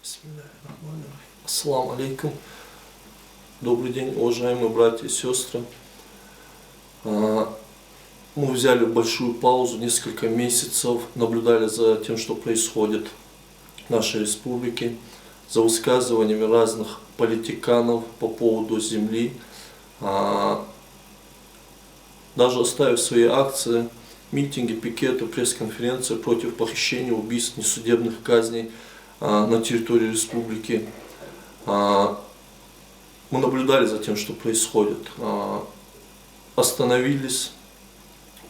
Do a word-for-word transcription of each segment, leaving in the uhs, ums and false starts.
بسم الله الرحمن الرحيم. السلام عليكم. Добрый день, уважаемые братья и сестры. А, Мы взяли большую паузу, несколько месяцев наблюдали за тем, что происходит в нашей республике, за высказываниями разных политиканов по поводу земли. А, Даже оставив свои акции, митинги, пикеты, пресс-конференции против похищения, убийств, несудебных казней, а, на территории республики, а, мы наблюдали за тем, что происходит. А, остановились,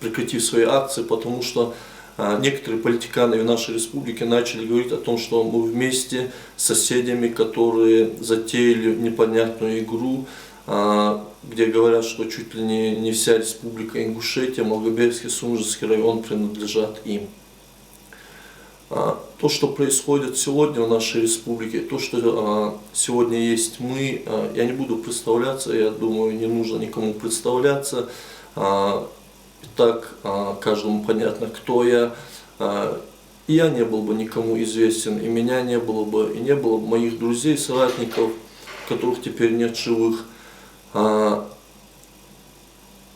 прекратив свои акции, потому что, а, некоторые политиканы в нашей республике начали говорить о том, что мы вместе с соседями, которые затеяли непонятную игру, а, где говорят, что чуть ли не, не вся республика Ингушетия, Малгобекский, Сунженский район принадлежат им. А, то, что происходит сегодня в нашей республике, то, что, а, сегодня есть мы, а, я не буду представляться, я думаю, не нужно никому представляться. А, и так, а, каждому понятно, кто я. А, и я не был бы никому известен, и меня не было бы, и не было бы моих друзей, соратников, которых теперь нет живых. А,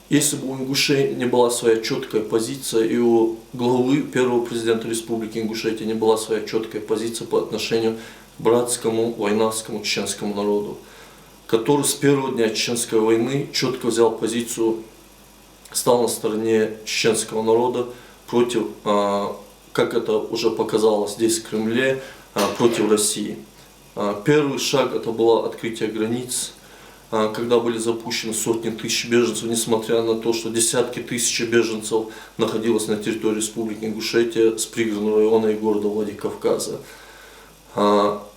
Если бы у ингушей не была своя четкая позиция, и у главы, первого президента Республики Ингушетия не была своя четкая позиция по отношению к братскому вайнахскому чеченскому народу, который с первого дня чеченской войны четко взял позицию, стал на стороне чеченского народа против, а, как это уже показалось здесь, в Кремле, а, против России. А, первый шаг — это было открытие границ, а, когда были запущены сотни тысяч беженцев, несмотря на то, что десятки тысяч беженцев находилось на территории Республики Ингушетия с пригородного района и города Владикавказа. А,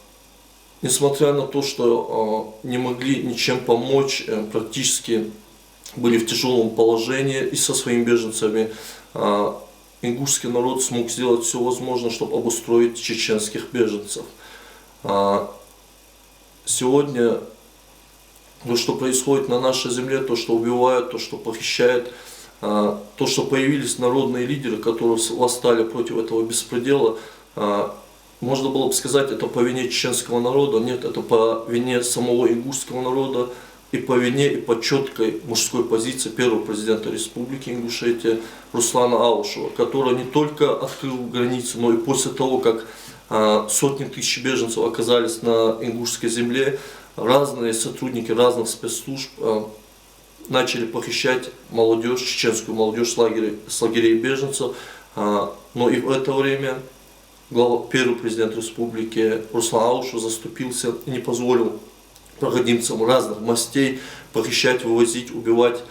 несмотря на то, что, а, не могли ничем помочь, э, практически были в тяжелом положении и со своими беженцами, а, ингушский народ смог сделать всё возможное, чтобы обустроить чеченских беженцев. А, сегодня то, что происходит на нашей земле, то, что убивают, то, что похищают, а, то, что появились народные лидеры, которые с-, восстали против этого беспредела, а, можно было бы сказать, это по вине чеченского народа. Нет, это по вине самого ингушского народа и по вине, и по чёткой мужской позиции первого президента Республики Ингушетия Руслана Аушева, который не только открыл границы, но и после того, как, а, сотни тысяч беженцев оказались на ингушской земле, разные сотрудники разных спецслужб, а, начали похищать молодёжь, чеченскую молодёжь с лагерей, с лагерей беженцев. А, но и в это время глава, первый президент республики Руслан Аушев заступился и не позволил проходимцам разных мастей похищать, вывозить, убивать,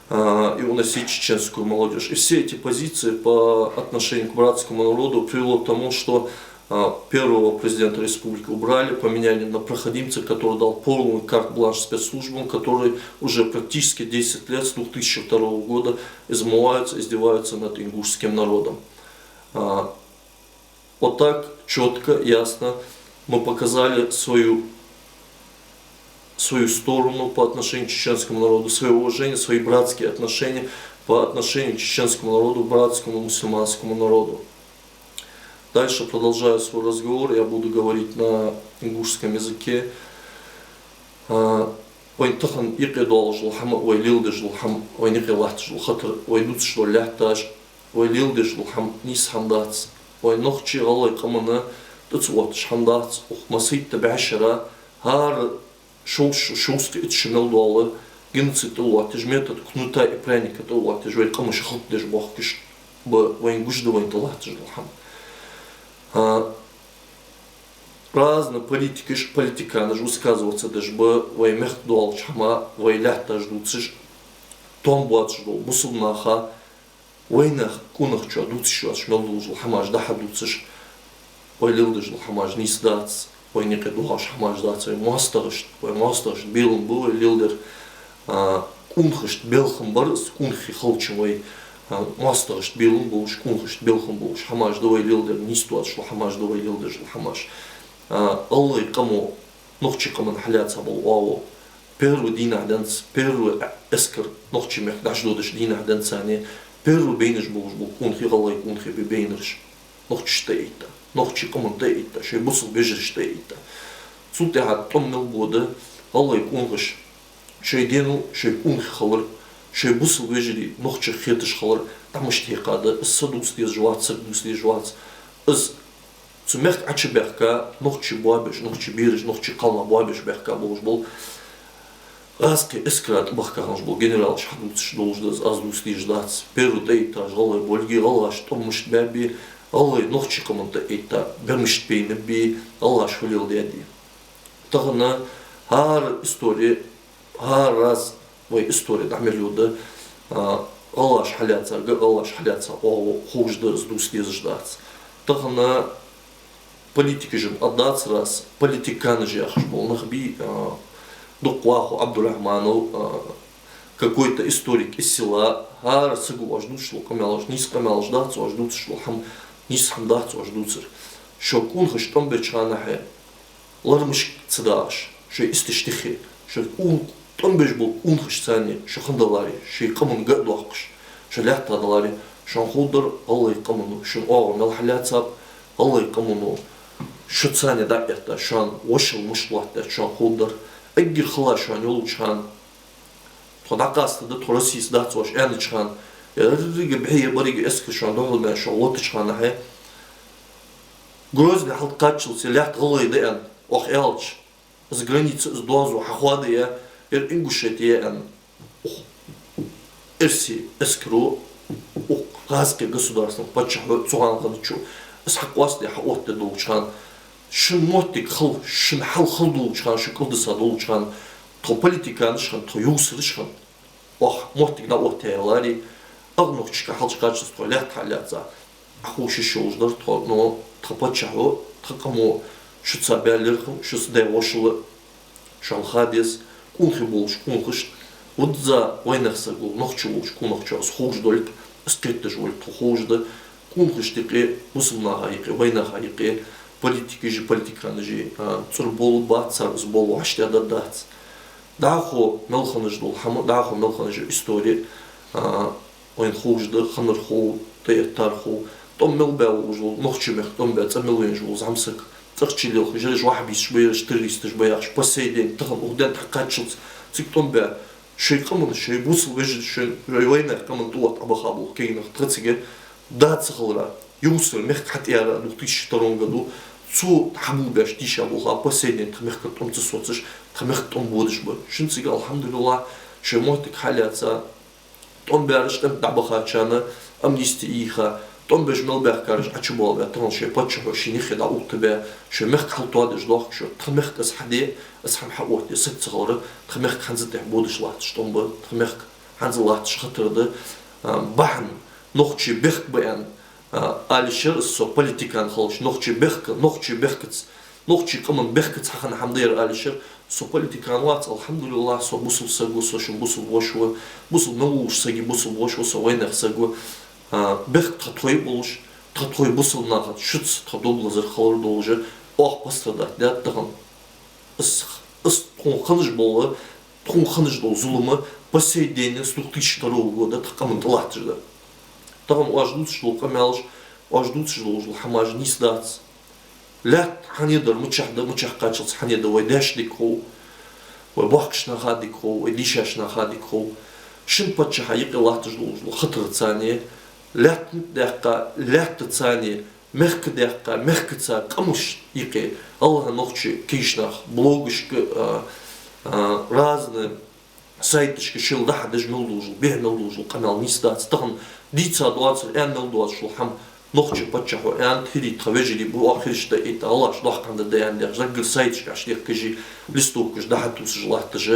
а, и уносить чеченскую молодёжь. И все эти позиции по отношению к братскому народу привело к тому, что, а, первого президента республики убрали, поменяли на проходимца, который дал полный карт-бланш спецслужбам, которые уже практически десять лет, с двух тысячи второго года, измываются, издеваются над ингушским народом. А, вот так чётко, ясно мы показали свою, свою сторону по отношению к чеченскому народу, своё уважение, свои братские отношения по отношению к чеченскому народу, братскому мусульманскому народу. Дальше, продолжая свой разговор, я буду говорить на ингушском языке. А, вайна тахан юкъе доаллаш дола хӀама, вай леладеш дола хӀама, вайна юкъе латташ дола хатар, вай дувцаш дола лаьтташ, вай леладеш дола хӀама нийса хӀама дац. Вай нохчий, гӀалгӀай къаманна тӀа ца отташ хӀама дац. Укх массайтта бӀаьшера хӀара шовзткъа, шовзткъа итт шу мел дола геноцид тӀалатташ, метод кнута и пряника тӀалатташ, вай къамаш хӀалакдеш бохкаш ба вайна гуш да вайна тӀалатташ дола хӀама. А, разные политикаш, политиканаш высказываться деш ба вай мехка доаллача хӀама, вай лаьтташ дувцаш, том боацаш дола бусалба наха, вайнах, къонахчоа дувцаш йоацаш мел долаш дола хӀамаш дӀахьадувцаш, вай леладеш дола хӀамаш нийса дац, вайна юкъе доагӀаш хӀамаш дац, вай моастагӀашта, вай моастагӀашта белам ба вай леладер, а, къонахашта белхам бар из, къонахий халча вай, а, моастагӀашта белам болаш, къонахашта белхам болаш хӀамаш да вай леладер, нийса доацаш дола хӀамаш да вай леладеш дола хӀамаш. А, гӀалгӀай къамо, нохчий къаман хьалаьца бола оагӀув, первый дийнахьа денз, первый эскар нохчий мехка дӀачудодача дийнахьа денз царна первый бейнараш болаш бола къонахий, гӀалгӀай къонахий ба бейнараш, нохчашта тӀаэттад. нохчий къаман тӀа а этта, шоай бусалба вежарашта тӀа а этта. Цул тӀехьагӀа тӀом мел бода гӀалгӀай къонахаша шоай дено шоай къонахий хилар, шоай бусалба вежарий нохчех хеташ хилар дӀа мишта хьекха да, из са дувца дезаш вац, саг дувца дезаш вац. Из цу мехка Ӏочубаьхка, нохчий боабеш, нохчий бераш, нохчий кхалнах боабеш баьхка болаш бола гӀазкхий эскара тӀабахка хиннаш бола генералаш хьадувцаш долаш да из, аз дувца дезаш дац. Первый тӀаэттараш гӀалгӀай болга, гӀалгӀаша тӀом мишта баьб, гӀалгӀай нохчий къаман тӀа а этта бӀаь мишта байнаб, гӀалгӀаша фу леладаьд. Тахан хӀара истори, хӀара раз вай истори дӀа мел йода, а, гӀалгӀаша хьалаьцарга, гӀалгӀаша хьалаьца оагӀув ховш да, из дувца дезаш дац. Тахан политикашца а дацар аз, политиканаш яхаш бола нах бий, а, дукха вахо Ӏабдурахьманов, а, какой-то историк из села, хӀара саго оаш дувцаш дола къамаьлаш, нийса къамаьлаш дац оаш дувцаш дола хӀама, нийса хӀама дац оаш дувцар. Шо къонахаша тӀом беча хана хье, лармашка ца дагӀаш, шоай исташ тихе, шо къу-, тӀом беш бола къонахаша царна шо хинна даларе, шоай къаман га а доаккхаш, шо лаьтта даларе, шоана ховргдар гӀалгӀай къамо шун оагӀув мел хьалаьцаб, гӀалгӀай къамо шо царна дӀа а этта, шоана вошал мишта лоаттадаьд шоана ховргдар. Эггара хала шоана йолча хана, тхо дӀакъаста да, тхо Россеца дац оаш аьннача хана, еррига бӀеха беррига эскар шоана духьал баьнна шо лоттача хана хье, Грозне хьалкхаччалца лаьтта гӀалгӀай да аьнна, оаха аьлча, из граница, из доазув хьахоадаяь, ер Ингушетия я аьнна, укх эрсий эскаро, укх гӀазкхий государстван паччахьо цу хана хиннача, из хьакъоастадаь, хьаоттадаь долча хана, шун моттиг хала, шун хьал хала долча хана, шо кӀалдиса долча хана, тхо политиканаш хинна, тхо ювсараш хинна, оаха моттиг дӀаоттаяь яларе, ах нохчашка хьалчкхаччалца тхо лаьтта хьалаьца, Ӏоховша йиш йолаш дар тхо, но тха паччахьо, тха къамо шуца баь лерхӀам, шуца даь вошал шоана ха деза, къонахий болча къонахашта, визза вайнаьха саг вола нохчо волча къонахчоа из ховш долга, из кхетадеш волга тхо ховш да, къонахашта юкъе, бусалба наха юкъе, вайнаьха юкъе, политикаши политиканаши, а, цӀур болабац, цар из бола вӀаштӀехьадаргдац. ДӀахо мел хиннаш дола хӀама, дӀахо мел хиннаш йола истори, а, вайна ховш да, хиннар хов, тӀаэттар хов. ТӀом мел баь волаш вола, нохчий мехка тӀом баь, цӀа мел венаш вола зӀамсаг, цӀагӀа чулелхаш, ераш вахьабисташ ба, ераш террористаш ба яхаш, по сей день, тахан укх ден тӀа кхаччалца цига тӀом баь, шоай къаман, шоай бусалба вежарий, шоай, шоай вайнаьха къаман тӀа отта Ӏобаха бола кагий нах тха цига да ца хилара, ювсара мехка хьатӀаяра две тысячи втором году, цо хьабувбаьча дийша болх а по сей день тха мехкара тӀом ца соцаш, тха мехка тӀом бодаш ба. Шун цига, алхьамдулиллахӀ, шоай моттиг хьалаьца, тӀом баьраш тӀем дӀабахачарна амнисти йийха, тӀом беш мел баьхкараш Ӏочубоалабаь, тахан шоай паччахьо шийна юххе дӀаоттабаь, шоай мехка хьалтоадеш доахк шо, тха мехка из хьаде, из хӀама хьаотте саг ца хилара, тха мехка хӀанз а тӀехьа бодаш латташ тӀом ба, тха мехка хӀанз а латташ хатар да. А, бахьан нохчий бехк ба аьнна, а, ала йиш яр из со политикан хилча, нохчий бехк, нохчий бехкаца, нохчий къаман бехкаца хьахинна хӀама да ер ала йиш яр. Со политикан вац, алхьамдулиллахӀ, со бусалба саг ва, со шун бусалба воша ва, бусалба мел волча сага бусалба воша ва, со вайнаьха саг ва. А, бехк тха тхоай болаш, тха тхоай бусалба нахаца, шуца тха дог лазар хилар долаш, оаха пострадать даьд тахан. Из, из тхона хиннаш бола, тхона хиннаш дола зулам по сей день с две тысячи второго года тха къаман тӀа латташ да. Тахан оаш дувцаш дола къамаьлаш, оаш дувцаш долаш дола хӀамаш нийса дац. Лаьтта хьанедар мичахьа да, мичахьа кхаччалца хьанеда вай даьша дика хов, вай боккхийча наха дика хов, вай дийшача наха дика хов. Шин паччахьа юкъе латташ долаш дола хатар царна, лаьтта даьккха, лаьтта царна, мехка даьккха, мехкаца къамаш юкъе, гӀалгӀай, нохчий кагийча наха блогашка, а, а, разные сайташка шийла дӀахьадеш мел долаш дола, бӀеха мел долаш дола къамаьл нийса дац. Тахан дийца доацар, аьнна мел доацаш дола хӀама, нохчий паччахьо аьннад, хӀирий тха вежарий ба, оаха хӀирашта тӀа а этта, гӀалгӀаша доккха хӀама да аьнна дехаш, зӀамига сайташка Ӏочудехкаш, листовкаш дӀахьатувсаш латташ,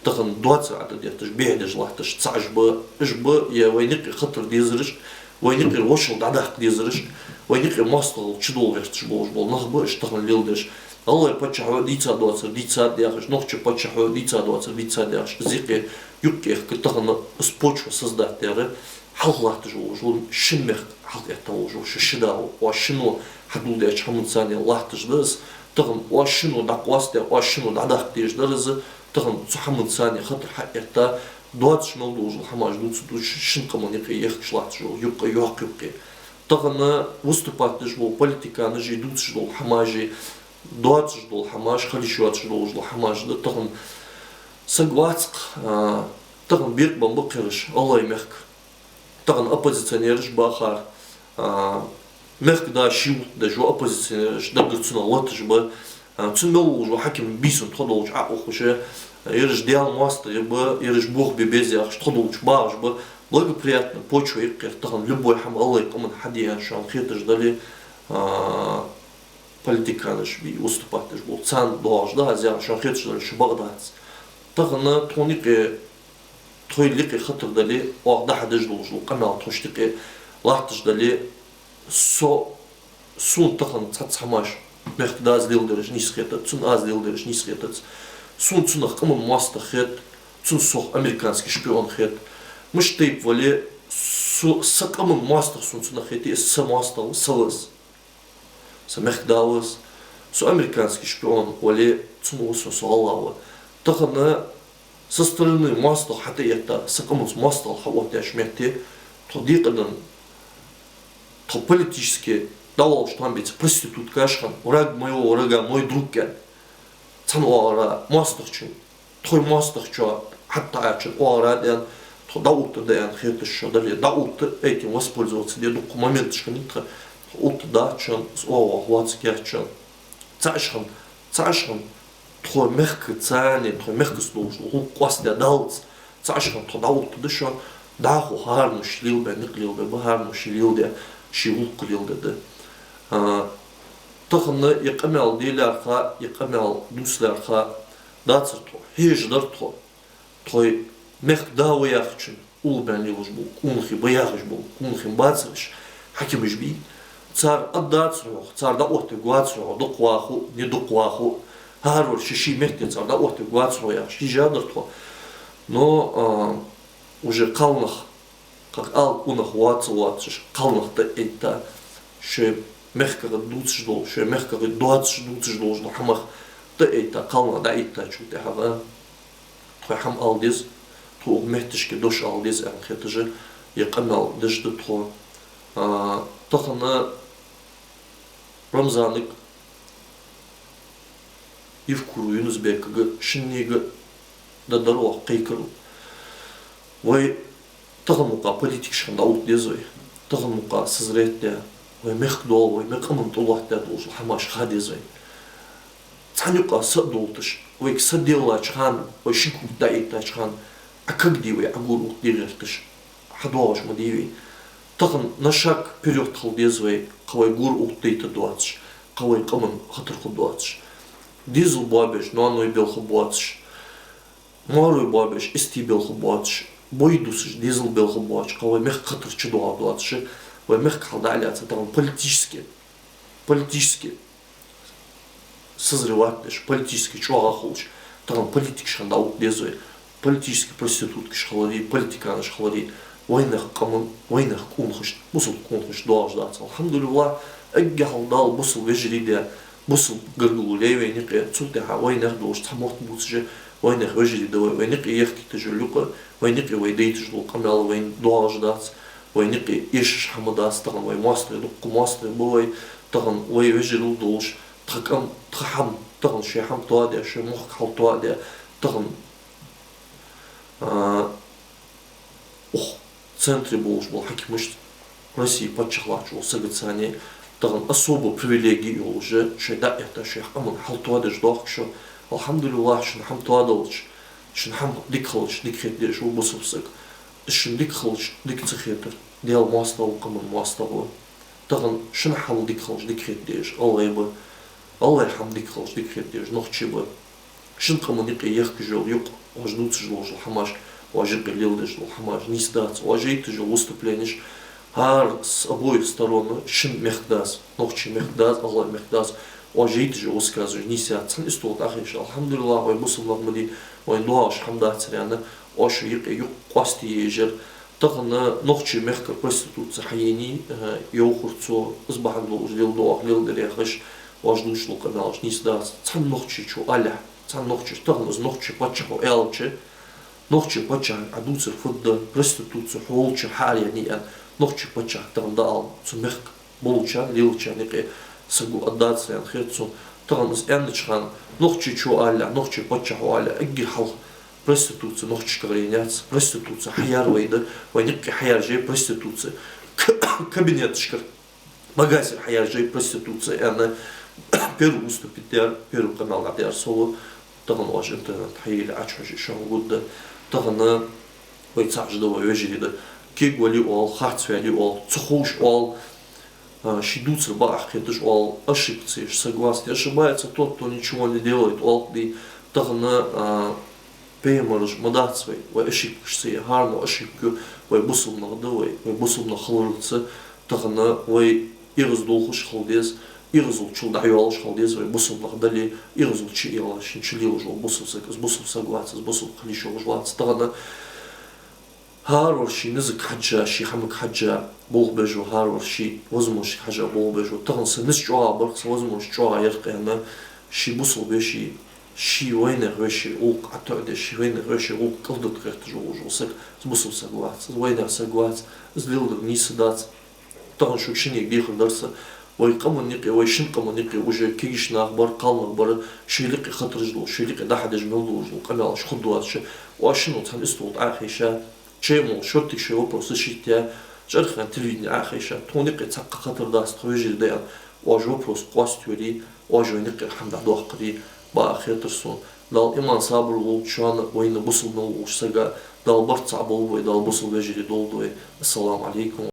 тахан доацар Ӏодетташ, бӀеха деш латташ цхьабараш ба, уж ба, е вайна юкъе хатар дезараш, вайна юкъера вошал дӀадаккха дезараш, вайна юкъе моастагӀал чудоал гӀерташ болаш бола нах ба уж тахан леладеш. ГӀалгӀай паччахьо дийца доацар дийцад яхаш, нохчий паччахьо дийца доацар дийцад яхаш, из юкъе юкъ кхехка тахан из почва создать даьр, хьалха латташ волаш вола шин мехка хьалха этта волаш вола шо ши да ва, оаш шино хьадоладаьча хӀаман царна латташ да из, тахан оаш шино дӀакъоастадаь, оаш шино дӀадаккха дезаш дар из, тахан цу хӀаман царна хатар хьаэтта, доацаш мел долаш дола хӀамаш дувца, дувца шин къаман юкъе ехкаш латташ вола, юкъе, йоккха юкъе. Тахан выступать деш бола политиканаш а, дувцаш дола хӀамаш а, доацаш дола хӀамаш, хила йиш йоацаш долаш дола хӀамаш да. Тахан саг вац-кх, а, тахан бекъабенна ба кхераш ГӀалгӀай мехка. Тахан оппозиционераш ба хӀара, а, мехкда ший гӀулакх деш ва, оппозиционераш даггара цунах латаш ба. А, цун мел волаш вола хьаким бийсан тхо долча Ӏоухаш, ераш Даьла моастагӀий ба, ераш болх бе беза яхаш тхо долча багӀаш ба. Благоприятная почва я-кх ер тахан любой хӀама ГӀалгӀай къаман хьаде аьнна шоана хеташ дале, а, политиканаш бий, выступать деш бола, царна доагӀаш да аз яхар, шоана хеташ дале, шо бакъ дац. Тахан тхона юкъе, тхоайла юкъе хатар дале, оаха дӀахьадеш долаш дола къамаьл тхоашта юкъе латташ дале, со, сона тахан цхьацца хӀамаш мехкда аз леладераш нийса хетац, цунна аз леладераш нийса хетац. Сона цунах къаман моастагӀа хет, цунна сох американски шпион хет. Мишта тайпа вале, со, са къаман моастагӀа сона цунах хете, из са моастагӀа ва, са ва из. Са мехкда ва из. Со американски шпион вале, цунна ва со, со гӀалгӀа ва. Тахан со со стороны моастагӀа хьатӀаэтта, са къаманца моастагӀал хьаоттадаьча метте, тхо декъаденна, тхо политически дӀавоалаш тхона бийца проституткаш хинна, враг моего врага мой друг аьнна. Цхьан оагӀора моастагӀчун, тхоай моастагӀчоа хьатӀадаьчун оагӀора а аьнна, тхо дӀаоттаргда аьнна хеташ шо дале, дӀаотта, этим воспользоваться де, дукха моменташ хиннай тха, тхо оттаргдац шоана, из оагӀув хьоацаргьяц шоана. ЦаӀаш хинна, цаӀаш хинна, тхоай мехкаца, царна, тхоай мехкаца долаш дола гӀулакх къоастадаь даллалца, цаӀаш хинна тхо дӀаоттаргда шоана, дӀахо хӀаране ший лелабаь никъ леладергба, хӀаране ший леладаь, ший гӀулакх леладергда. А, тахан ер къамаьл де лаьрхӀа, ер къамаьл дувца лаьрхӀа дацар тхо, хьежадар тхо, тхоай мехкда ва яхачун уллув баьнна лелаш бола къонахий ба яхаш бола къонахий бацар уж, хьакимаш бий. Цар аргдацар хьох, цар дӀаоттавергвацар хьох, дукха вахе а, не дукха вахе а, хӀаравар ший-ший метте цар дӀаоттавергвацар хьох яхаш хьежадар тхо. Но, а, уже кхалнах, кхы ала къонах воацаш, воацаш, кхалнах тӀаэтта, шоай мехках дувцаш дола, шоай мехках доацаш дувцаш долаш дола хӀамах тӀаэтта, кхалнах дӀаэттачул тӀехьагӀа тхо хӀама ала деза, тхо укх метташка дош ала деза аьнна хеташ, ер къамаьл деш да тхо. А, тахан Рамзанага, Евкурова Юнус-Бекага, шиннега а дергдар оаха кхайкарал. Вай тахан мукъагӀа политикаш хинна дӀаотта деза вай. Тахан мукъагӀа созреть даь, вай мехка дола, вай ме-, къаман тӀа лоаттадаь долаш дола хӀамаш ха деза вай. Цхьан юкъа са а долийташ, вайга са деллача хана, вай шин кулг дӀаэттача хана, Ӏа кагде вай, Ӏа гур отта де гӀерташ, хьадоагӀаш ма дий вай. Тахан на шаг вперёд хила деза вай, кхы вай гур оттадайта доацаш, кхы вай къаман хатар хургдоацаш. Дезал боабеш ноаной белха боацаш, маьрой боабеш истий белха боацаш, бой дусаш дезал белха боацаш, кхы вай мехка хатар чудоагӀаргдоацаш, вай мехка хьал дӀа а лаьца, тахан политически, политически созревать деш, политически чӀоагӀа хулаш, тахан политикаш хинна дӀаотта деза вай. Политически проституткаш хилари, политиканаш хилари, вайнаьха къаман, вайнаьха къонахашта, бусалба къонахашта доагӀаш дац. Алхьамдулиллахь, эггара хьалха Дала бусалба вежарий даь, бусалба гаргало лай вайна юкъе, цул тӀехьагӀа вайнаьха долаш цхьа мотт бувцаш, вайнаьха вежарий да вай, вайна юкъе ехкийташ йола юкъ, вайна юкъе вай дайташ дола къамаьл вайна доагӀаш дац. Вайна юкъе эшаш хӀама дац, тахан вай моастагӀий, дукха моастагӀий ба вай, тахан вай вежарий долаш, тха къам, тха хӀама, тахан шоай хӀама тоадаь, шоай мохк хьалтоадаь, тахан, а, укх центре болаш бола хьакимашта, Россе паччахьалкхе волча сагаца, тахан особо привилеги йолаш, шоай дӀаэтта, шоай къаман хьалтоадеш доахк шо. Алхьамдулиллахь, шун хӀама тоадалча, шун хӀама дика хилча, дика хета дезаш ва бусалба саг. Шун дика хилча, дика ца хетар, Даьла моастагӀа ва, къаман моастагӀа ва. Тахан шун хӀама дика хилча, дика хета дезаш ГӀалгӀай ба. ГӀалгӀай хӀама дика хилча, дика хета дезаш нохчий ба. Шун къаман юкъе ехкаш йола юкъ, оаш дувцаш долаш дола хӀамаш, оаш юкъе леладеш дола хӀамаш нийса дац, оаш яйташ йола выступленеш, хӀара с обоих сторон, шун мехкдас, нохчий мехкдас, ГӀалгӀай мехкдас, оаш яйташ йола высказыванеш нийса яц. Цхьан истола тӀа хьежаш, алхьамдулиллахь, вай бусалба нах ма дий, вайна доагӀаш хӀама дацар аьнна, оаш юкъе юкъ къоастае езар. Тахан нохчий мехкара проституци хьаенай, э, йоахар цо, из бахьан долаш леладу оаха, леладер яхаш, оаш дувцаш дола къамаьлаш нийса дац. Цхьан нохчийчо алехь, цхьан нохчийчо, тахан из нохчий паччахьо аьлча, нохчий паччахьага Ӏа дувцар фуд да, проституци хьолча хьаараенай аьнна, Нохчий паччахьа тахан да ала, цу мехка болчарна, лелачарна юкъе саго отдаться аьнна хет сона. Тахан из аьннача хана, нохчий чу алале, нохчий паччахьа алале, эггара хьалха проституци нохчашкара яц, проституци хьаяьр вай да, вайна юкъе хьаяьржай проституци. К-, кабинеташкара, магазинашкара хьаяьржай проституци аьнна, первый выступить даьр, первый къамаьл дӀадаьр со ва. Тахан оаш интернет хьаеле, Ӏочухьежача шоана гургда. Тахан вай цхьа жа да, вай вежарий да. Кегавале оал, харцвале оал, ца ховш оал, а, ший дувцар бакъахьа кхеташ оал, ошибка ца еш, согласен. Ошибается тот, кто ничего не делает, оал-кх. Тахан, а, пайхамараш ма дац вай, вай ошибкаш ца е. ХӀаране ошибка вай бусалба нах да вай, вай бусалба нах хиларца. Тахан вай эгӀаздолхаш хила деза, эгӀазлчул дӀайоалаш хила деза вай бусалба нах дале, эгӀазло чу а елаш, шийна чу лелаш вола бусалба саг, из бусалба саг вац, из бусалба кхалиша волаш вац. Тахан хӀаравар ший низага хьежжа, ший хӀамага хьежжа болх беш ва, хӀаравар ший возможностега хьежжа болх беш ва. Тахан са низ чӀоагӀа бар-кх, са возможность чӀоагӀа яр-кх аьнна, ший бусалба веший, ший вайнаьха веший гӀулакх ӀотоӀадеш, ший вайнаьха веший гӀулакх кӀалдита гӀерташ волаш вола саг, из бусалба саг вац, из вайнаьха саг вац, из леладер нийса дац. Тахан шуга шиннега дехар дар са: вай къаман юкъе, вай шин къаман юкъе уже кегий нах бар, кхалнах бар, шоайла юкъе хатараш долаш, шоайла юкъе дӀахьадеш мел долаш дола къамаьлаш хургдоацаш, оаш шиннена цхьан истола тӀа Ӏохайша, шоай мо шортига шоай вопрос решить яь, чӀоагӀа телевидене Ӏохайша, тхона юкъе цхьаккха хатар дац, тха вежарий да аьнна, оаш вопрос къоастайоре, оаш вайна юкъера хӀама дӀадоаккхаре, бакъахьа хетар сона. Дала иман, сабар лолда шоана, вайна, бусалба мел волча сага. Дала барт цхьа болба вай, Дала бусалба вежарий долда вай. Ассаламу Ӏалайкум.